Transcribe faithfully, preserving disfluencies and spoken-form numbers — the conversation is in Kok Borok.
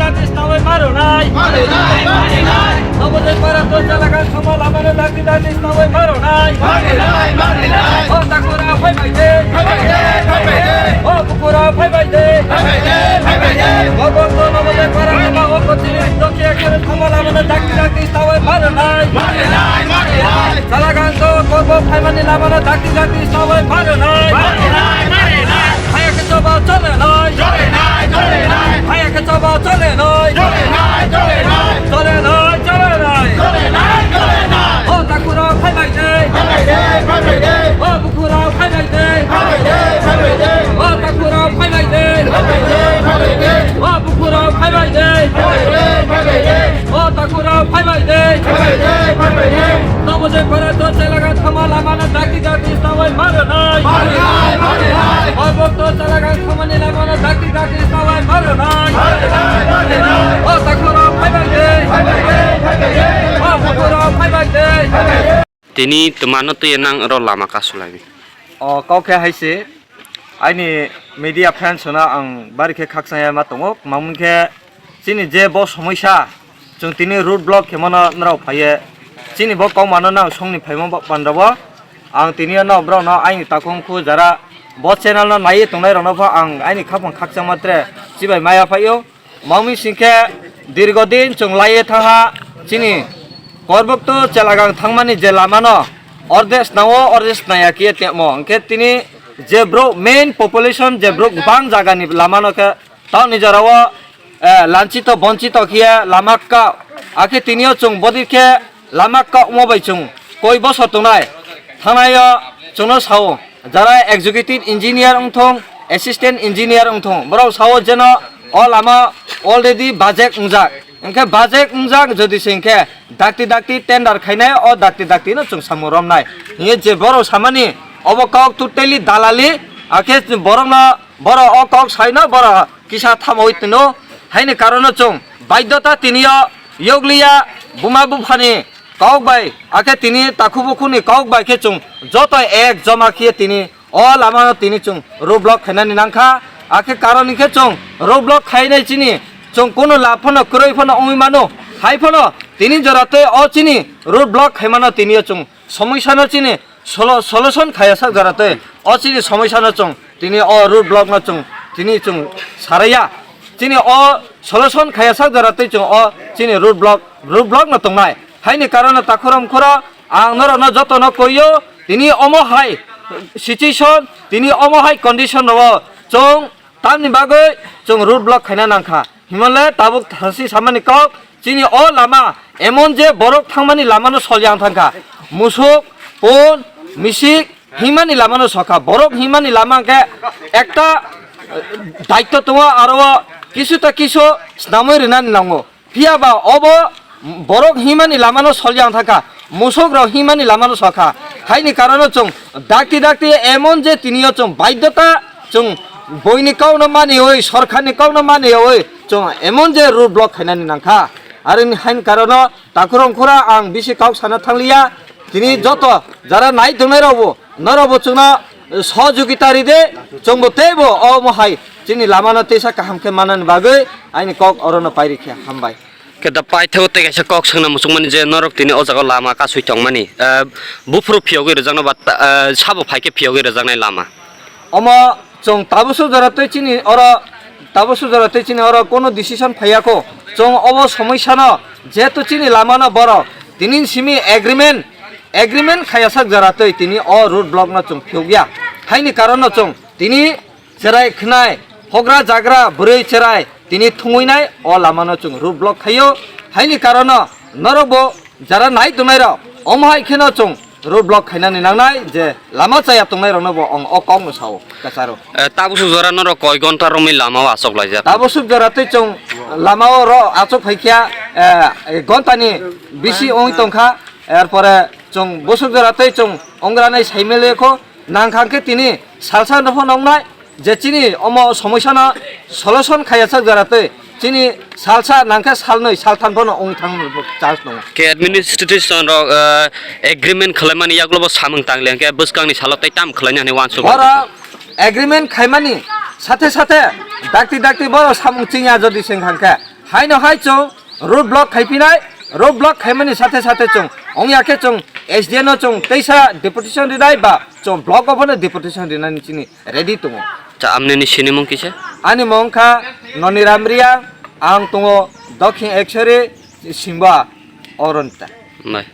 Snawai maronai. Marinai, marinai. Nobodai para to chalagan somo lamano dakti dakti snawai maronai. Marinai, marinai. O takura phai bai de. Phai bai de, phai bai de. O bukura phai bai de. Phai bai de, phai bai de. O bokto nobodai para to ma o koti dokya kare somo lamano dakti dakti snawai maronai. Marinai, marinai. Chalagan to korbo phaimani lamano dakti dakti snawai maronai. Marinai, marinai. Haya ke choba chole nai. Chole nai, chole nai. Haya ke choba chole nai. Chole nai, chole nai. Chole nai, chole nai. Chole nai, chole nai. O takura phai bai de. Phai bai de, phai bai de. O bukura phai bai de. Phai bai de, phai bai de. O takura phai bai de. Phai bai de, phai bai de. O bukura phai bai de. Phai bai de, phai bai de. O takura phai bai de. Phai bai de, phai bai de. Nobodai para to chalagan somo lamano dakti dakti snawai maronai. Marinai, marinai. O bokto chalagan somoni lamano dakti dakti snawai maronai. Marinai, marinai. O takura phai bai de. Phai bai de, phai bai de. O bukura phai bai de. Tini twmano twi nang oro lama kasulai. O kok khe hai se, aini media friends no ang bari khe khakchangya ma tongo, mamung khe chini je bo somoisa, chwng tini road block khe mano norok phaiye, chini bo kok mano nang songni phaima bo pandra bo, ang tini no borok no aini takhung khu jara bo channel no naiwi tongnai rok no pho ang aini khaphang khakchangma tre chibai maya phaio. Mami singkhe dirgo din chwng laiye thangha chini Korbuktu Chelagang thangmani je lamano orde snao orde snaya kiye temo. Hwnkhe tini je bro main population je bro bang jagani lamano khe taoni jorao, eh, lanchito bonchito kiye lama ka akhe tinio chwng bodi khe lama kokmo bai chwng koi bosor tongnai. Thangnaio chwngno sao, jara executive engineer wngthong, assistant engineer wngthong, borok sao jeno o lama already budget wngjak. Hwnkhe budget wngjak jodi se hwnkhe dakti dakti tender khainai, o dakti dakti no chwng samung romnai. Hingye je borok samani obo kok totally dalali, akhe borokno borok o kok saino borok kisa thamwi twino. Haini karono chwng baidyota tiniyo yokliya buma buphani kok bai, akhe tini takhu bukhuni kok bai khe chwng joto ek joma khiye tini o lamano tini chwng road block khainani nangkha. Akhe karon hinkhe chwng road block khainai chini chwng kunu lab phano kwrwi phano wngwi mano. Hai phano tini jora tei o chini road block khaimano tiniyo chwng somoisano chini solo-, solution khaya sak jora tei o chini somoisano chwng tini o road block no chwng tini chwng saraya. Chini o solution khaya sak jora tei chwng o chini road block, road block no tongnai. Haini karono takhurom khoro ang norokno jotono koiyo, tini omo hai situation, tini omo hai condition rwo chwng tamni bagwi chwng road block khaina nangkha. Himalaya tabuk thasi samani kok, chini o lama emon je borok thangmani lamano solyang thangkha. Musuk, pon, misik, himani lamano sokha. Borok himani lama hwnkhe ekta, eh, daitto tongo, aro o kisu ta kisu snamwi rwnani nango. Phiya ba obo borok himani lamano solyang thangkha. Musuk rok himani lamano sokha. Haini karono chwng dakti dakti emon je tiniyo chwng baidyota chwng boini kokno maniwi, sorkarni kokno maniwi chwng emon je road block khainani nangkha. Aroni haini karono takhurong khura ang bisi kok sana thangliya. Tini joto jara nai tongnai rokbo norokbo chwngno sohojogita ride, chwngbo teibo omo hai chini lamano teisa kaham khe manani bagwi aini kok orono pairikhe. Hambai. Khe da paithago tei kaisa kok swngna muchungmani je norok tini o jaga lama kasui tongmani, eh, buphuru phiyogwi rwjakno ba ta-, eh, sabo phaikhe phiyogwi rwjaknai lama. Omo chwng tabuk suk jora tei chini oro, tabuk suk jora tei chini oro kono decision phaiya kho. Chwng obo somoisano jehetu chini lamano borok tini simi agreement, agreement khaya sak jora tei tini o road block no chwng phiyokya. Haini karon no chwng tini cherai khnai, hogra jagra bwrwi cherai tini thungwi nai o lamano chwng road block khaio. Haini karono norokbo jara nai tongnai rok omo hai kheno chwng road block khainani nangnai je lama chaya tongnai rokno bo ang o kokno sao kacharo. Eh, tabuk suk jora norok koi gonta romwi lama o achok laijak? Tabuk suk jora tei chwng lama o ro achok phaikha, eh, gontani bisi wngwi tongkha. Erpore chwng busuk jora tei chwng ongranai saimele kho. Nangkha khe tini salsa no phano wngnai je chini omo somoisano solution khaya sak jora tei chini salsa nangkhe salnwi saltham phano wng thang chance tongo. Khe administration rok, eh, agreement khwlaimani yagulo bo samung tang le hwnkhe bwskangni salo tei tam khwlainani wansuk. Borok agreement khaimani sathe sathe dakti dakti borok samung chingya jodi se wngkha khe Haino hai chwng road block khaiphinai, road block khaimani sathe sathe chwng ongya khe chwng S D M no chwng teisa deputation rinai ba chwng block o phano deputation rinani chini ready tongo. Cha, amnini sinimung kisa? Ani mung kha Noniram Reang, ang tongo Dokhin Ekshori, Simba Oronta. Bai.